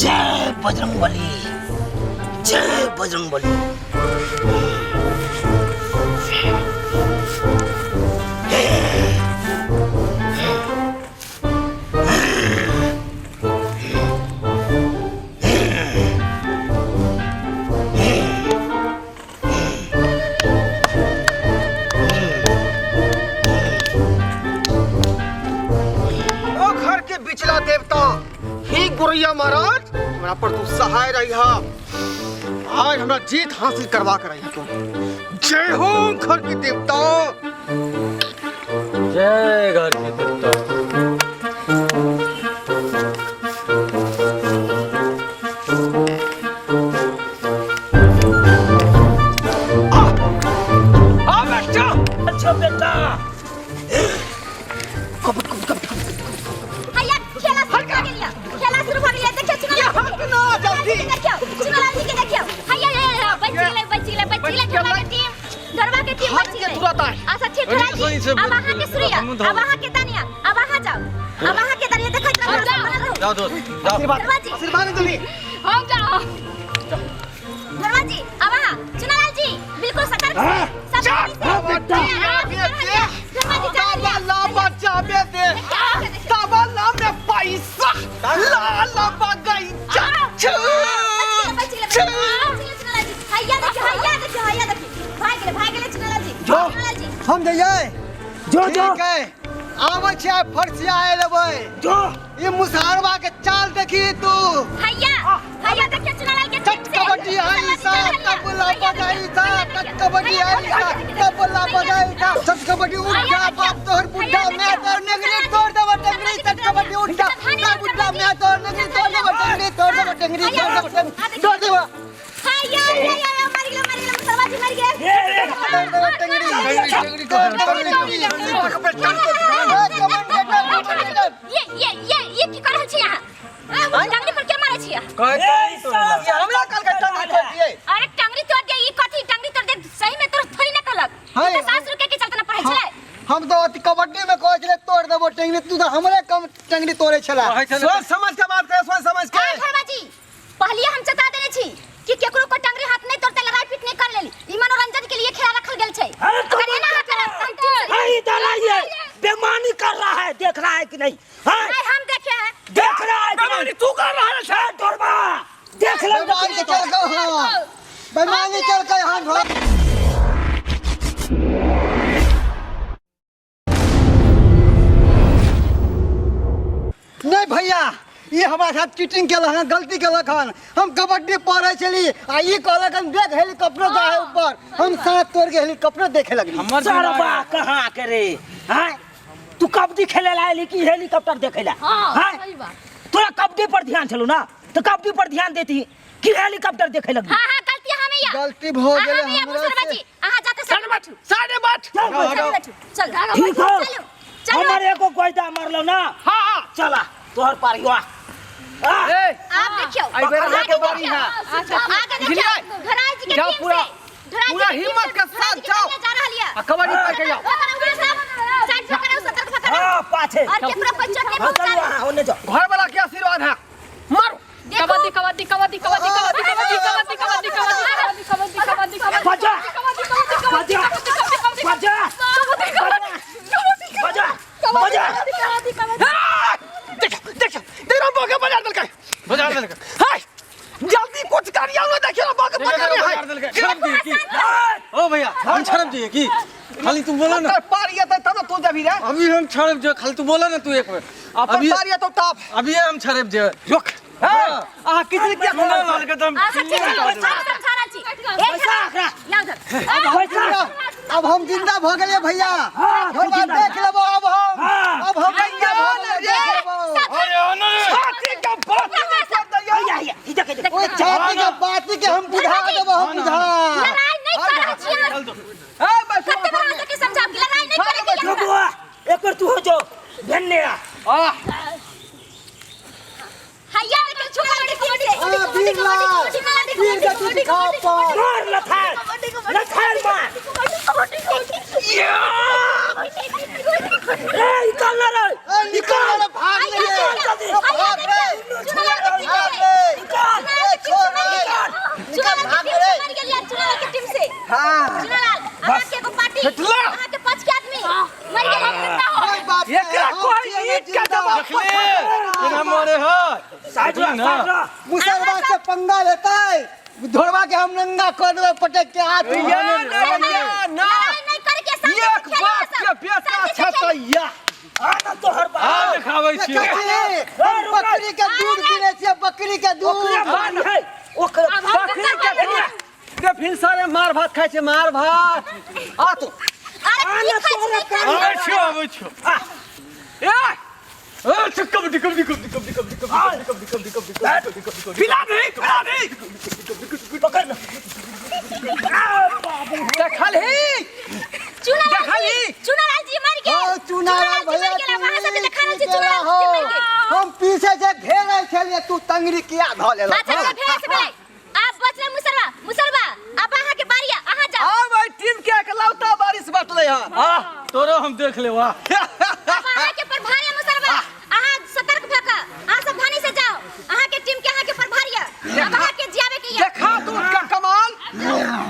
जय बजरंगबली, जय बजरंगबली। ओ घर के बिचला देवता, ही गुरैया महाराज, हमरा पर तू सहाय रही हा। आज हमरा जीत हासिल करवा कर रही तू। जय हो घर के देवता। जय घर के देवता। आ बेटा, अच्छा बेटा। हैया, खेला शुरू भऽ गेल यऽ, खेला शुरू भऽ गेल यऽ। देखियौ चुनालाल जी के, ना जल्दी। देखियौ चुनालाल जी के, देखियौ। हैया हैया, बचि गेलै, बचि गेलै, बचि गेलै ढोरबा के टीम, ढोरबा के टीम बचि गेलै। तुरंत आय। अच्छा ठीक, ढोरा जी, अब अहाँ के शुरू यऽ, अब अहाँ के दानिया, अब अहाँ जाउ, अब अहाँ के दानिया। देखैत रहू, बनल रहू। जाओ दोस्त, जाओ। आशीर्वाद, ढोरबा जी। आशीर्वाद जल्दी। हम जाओ ढोरबा जी, अब अहाँ चुनालाल जी बिल्कुल सतर्क से, सावधानी से। बेटा। ढोरबा जी जा रहल यऽ। ला बचाबे दे, तबला में पैसा ला ला बगैचा। बच गेलै, बच गेलै, बच गेलै चुनालाल जी। हैया देखियौ, हैया देखियौ, हैया देखियौ, भागि गेलै, भागि गेलै चुनालाल जी, चुनालाल जी। हम जइयै। जो जो। ठीक है, आबै छियै, फरसिया लेबै। जो। ई मुसहरवा के चाल देखी तू। हैया हैया देखियौ चुनालाल के चट टीम से। कबड्डी आई सा, तबला बजाई सा, चट कबड्डी आई सा, तबला बजाई सा, चट कबड्डी उठा बाप तोहर बुड्ढा, मैं तोहर नगरी तोड़ देबो टंगरी। चट कबड्डी उठा ना बुड्ढा, मैं तोहर नगरी तोड़ देबो टंगरी, तोड़ देबो टंगरी, तोड़ देबो टंगरी, तोड़ देबो। हैया हैया हैया, मरि गेलै, मरि गेलै मुसहरवा जी, मरि गेलै। तोड़ देबो टंगरी, तोड़ देबो टंगरी। ये ये ये की कर रहल छी अहाँ? टंगरी पर के मारै छी अहाँ? हमरा कल के टंगरी तोड़ दिए। अरे टंगरी तोड़ दे, ई कथी टंगरी तोड़ दे? सही में तोर थोड़ी ना कहलक। हाय। ई त सास रुके के चलते ना पढ़ै छलै। हम तो अथी कबड्डी में कहै छलै तोड़ देबो टंगरी, तू तो हमरे कम टंगरी तोड़े छला। सोच समझ के बात करे, सोच समझ के। हां घरवा जी, पहले हम चेता देने छी कि केकरो को टंगरी हाथ नहीं तोड़ते, लड़ाई पीट नहीं कर लेली। ई मनोरंजन के लिए खेला रखल गेल छै। अरे तो अगर एना अहाँ करब त हम टीम से अरे इधर आइए, बेमानी कर रहा है, देख रहा है कि नहीं? हाँ? नहीं, हम देखे हैं। देख रहा है कि नहीं? तू कर रहा है ढोरबा, देख ले। बेमानी चल गए, हाँ बेमानी चल गए हम। नहीं भैया, ये हमारा साथ चीटिंग केलक हन, गलती केलक हन। हम कबड्डी पढ़े छली आ ई कहलक हन देख हेलीकॉप्टर जा है ऊपर, हम साथ तोड़ के हेलीकॉप्टर देखे लगली। हमर सरबा कहाँ के रे? हाँ, तू कबड्डी खेले ला आइली कि हेलीकॉप्टर देखे ला? हाँ, हाँ? सही बात। तोरा कबड्डी पर ध्यान छलू ना, तो कबड्डी पर ध्यान देती कि हेलीकॉप्टर देखे लगली? हां हां, गलती हमें या। गलती भ गेलै अहाँ भी हमरा मुसरबा से। जी, अहाँ जाते साढ़े बैठू, साढ़े बाठ। चल, साढ़े बैठू, चल ठीक हो। चलू चलू। हमर एगो गोइदा मारलो ना। हाँ। चला तोहर पारी आ। आप देखियो, आई बेर अहाँ के बारी है। आगे देखियो, धराई जी के जाओ टीम पूरा- से, धराई जी पूरा के टीम हिम्मत से, के धराई साथ जी के जाओ। टीम जा रहल यऽ। आ कबड्डी पकड़ के जाओ। ओकर ऊपर सब साइड पकड़ो, सतर्क पकड़ो। हाँ, पाछे। और केकरो कोई चोट नहीं हाँ, चलो पहुंचाबे। वहाँ, ओने जाओ। घर वाला के आशीर्वाद है, मारो। देखो। कबड्डी कबड्डी कबड्डी कबड्डी कबड्डी कबड्डी कबड्डी कबड्डी कबड्डी कबड्डी कबड्डी कबड्डी। बजा। कबड्डी कबड्डी बजा। कबड्डी बजा। बजा। बजा। कबड्डी कबड्डी। देख देख देख, बोके बजा देलकै, बजा देलकै। हाय जल्दी कुछ करिया ना, देखियो ना बोके देखियो, बजा देखियो, है। बजा देलकै। शर्म दिए की? ओ भैया, हम शर्म दिए की? खाली तू बोला ना। तर पारी आता तब तू जबी रे। अभी हम शर्म जे, खाली तू बोला ना तू एक बार। अपन अभी पारी आता तब। अभी हम शर्म जे। रुक। आ किसी क्या सुना लाल के दम। अच्छा ठीक है, हम समझा रहल छी। एक पैसा आखरा। लाउ धर। पैसा। अब हम जिंदा भ गेलियै भैया। हाँ, तू भगवान जिंदा। देख लेबो अब हम। हाँ। अब हम जिंदा भ गेलियै, देख लेबो। अरे आना रे। छाती के बात यहाँ सब हैया, हैया, इधर, इधर। ओए छाती के बाती के हम बुझा देबो, हम बुझा। लड़ाई नहीं कर रहल छी अहाँ। चल दो। ए बैठो। कते बार अहाँ सबके समझाउ कि लड़ाई नहीं करे के जो यऽ। बुआ, एक बार तू हो जो। धन्य आ। आ हैया देखियौ चुनालाल के टीम से। आ वीर लाल, वीर गति दिखाओ पर। मार लथार। लथार मार। ए, निकाल ना रे। ए निकल रे, भाग ले निकाल जल्दी। भाग रे, भाग रे। बोली ना। मुसलमान से पंगा लेता है धोरवा के हम नंगा कर देबै पटक के हाथ में। या ना या ना लड़ाई नहीं करके शांति से एक खेलो बाप सब। के बेटा शांति से छै खेलो। तऽ या आ ना तोहर आ बाप देखाबै छियौ देखै छी, हम बकरी के दूध पीने छियै बकरी के दूध ओकरे बाल है ओकरे बकरी के दूध रे फिर सारे मार भात खाइ छै मार भात आ तू अरे की खाइ छी, नहीं खाइ छी? आबै छियौ आबै छियौ ए ए कबड्डी कबड्डी कबड्डी कबड्डी कबड्डी कबड्डी कबड्डी कबड्डी कबड्डी कबड्डी कबड्डी खिला दे खिला दे पकड़ ना देखलही चुनालाल देखलही जी चुनालाल जी मर गेल हाँ, चुनालाल चुनालाल जी मर भैया गेल वहाँ सब तू देखा रहल छी ई चुनालाल केला जी मर गेल हो। हम पीछे से घेरे छलियै तू तंगरी किया धऽ लेलक अच्छा अच्छा फेर से भेलै आब बचलै मुसरवा मुसरवा अब अहाँ के बारी अहाँ जाओ आब एहि टीम के एकलौता बारिश बटलै हन आ तोरो हम देख लेब आ अब अहाँ के प्रभार है मुसरवा अहाँ सतर्क भऽ कऽ अहाँ सावधानी से जाओ अहाँ के टीम के अहाँ के प्रभार है अब अहाँ के जियाबे के ये देखा तू उसका कमाल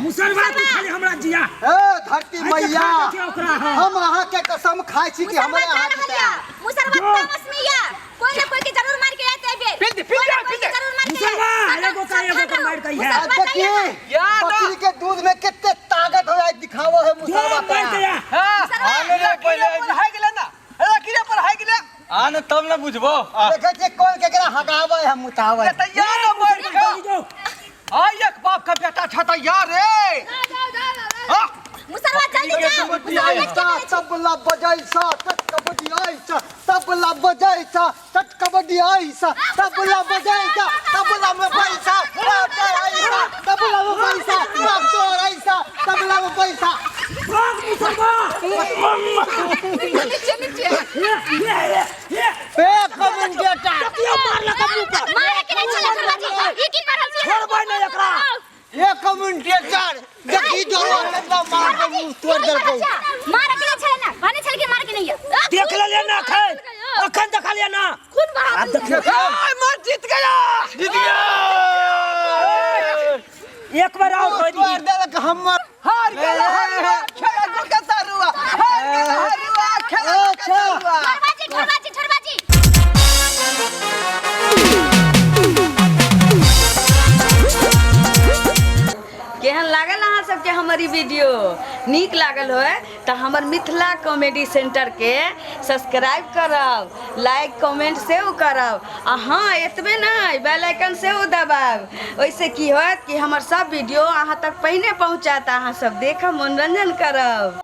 मुसलमान तू खाली हमरा जिया ए धरती मैया देखियौ ओकरा, हाँ। हम अहाँ के कसम खाइ छी कि मुसरवा हमरे जा अहाँ रहल जीताएब। या मुसरवा तामस में या कोई ना कोई के जरूर मार के आते बेर पिल दे, पिल कोई ना दे, कोई पिल के दे। जरूर मार के मुसलमान, आए। एगो का एगो का मार के है। आ मुसलमान देखिए या ना। बकरी के दूध में कितने ताकत हो जाए दिखावो है जो मुसलमान मार के आ हां आने रे पहिले पर है गेलै ना लकीरे पर है गेलै आ ने तब ने बुझबो आ देखै छियै कोन केकरा हगाबै है मुताबै तैयार न बैठ के जल्दी जो आ एक बाप का बेटा छ तैयार रे हां मुसलमान जल्दी जाओ मुसलमान ऐसा तबला बजैसा तट कबड्डी ऐसा तबला बजैसा तट कबड्डी ऐसा तबला बजैसा तबला में पैसा बाप तोर ऐसा तबला में पैसा बाप तोर ऐसा तबला में पैसा भाग मुसलमान नीचे नीचे ये ये ये ये ए कमेंटेटर देखियो मार लगा मुंह पर मारे के नहीं छले घरवा जी ई की कर रहल छी छोड़बै नहीं एकरा ए कमेंटेटर देखी डरो केतना मार के मुंह तोड़ देलकौ मारे के नहीं छले ना भने छल के मारे के नहीं है देख ले ना अखन अखन देखा लिया ना खून बहा अब देखियो मैं जीत गया जीत गया एक बार और मुंह हो तोड़ दी देलक हमर हार गेल हार गेल खेला को कतरुआ हार गेल हारुआ खेला को कतरुआ घरवा जी घरवा जी घरवा जी केहन लागल अहाँ सबके हमर ई वीडियो नीक लागल होय तऽ हमर मिथिला कॉमेडी सेंटरके सब्सक्राइब करब लाइक कमेंट सेहो करब आ हँ एतबे नहि बेल आइकन सेहो दबायब ओहिसँ की होयत कि हमर सब वीडियो अहाँ तक पहिने पहुँचत अहाँ सब देखब मनोरंजन करब।